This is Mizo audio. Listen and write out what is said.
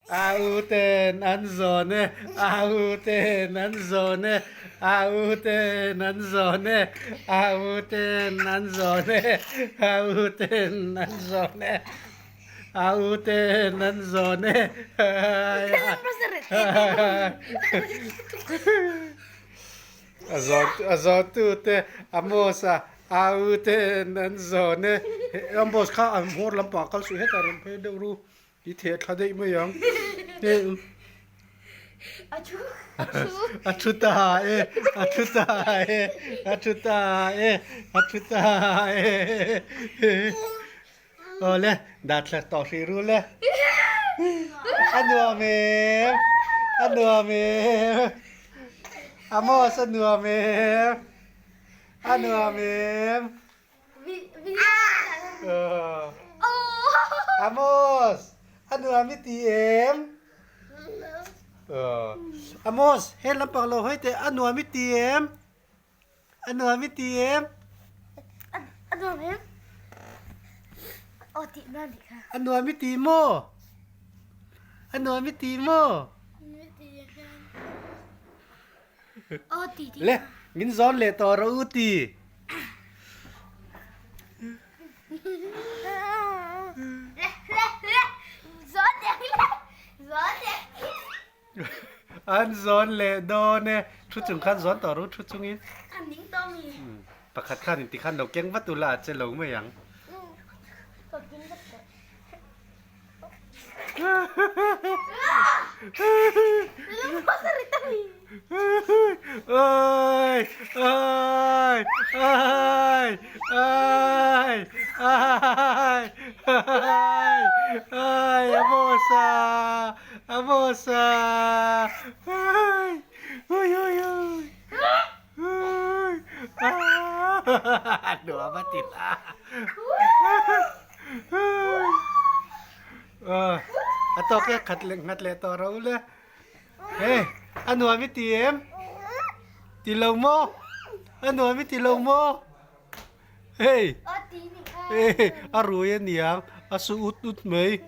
A u ten an zawn e, a u ten an zawn e, a u ten an zawn e, a u ten an zawn e, a u ten an zawn e, a u ten an zawn e. A zawn a zawn tu te Amos a a u ten an zawn e. Amos kha an hmawr lampang kal suh hetah rawn phei deuh ru. I theh thla daih mai ang. A thu a thu. A thu ta e, a thu ta e, a thu ta e, a thu ta e. Awle, dah thla tawh hrih ru le. A nuam em, a nuam em. Amos a nuam em, a nuam em. Amos, a nuam i ti em? Amos, he lampang lo hawi teh, a nuam i ti em? A nuam i ti em? A nuam em? Aw tih na nih kha. A nuam i ti maw? A nuam i ti maw? Le, min zawn leh tawh rawh u ti. An zawn leh dawn e. Thu chung khan zawn tawh rawh u thu chungin. Pakhat khan inti khan lo keng vat ula a che lo mai ang. Oi! Oi! Oi! Oi! Oi! Oi! Oi! Amosa! Amosa! Oi! Oi! Oi! Oi! Oi! Ah! Nuam a ti la. A tawk e khat leh nghat leh tawh ro le. Hey, a nuam i ti em? Ti lo maw? A nuam i ti lo maw? Hey, hey, a rui a niang, a su ut ut mai.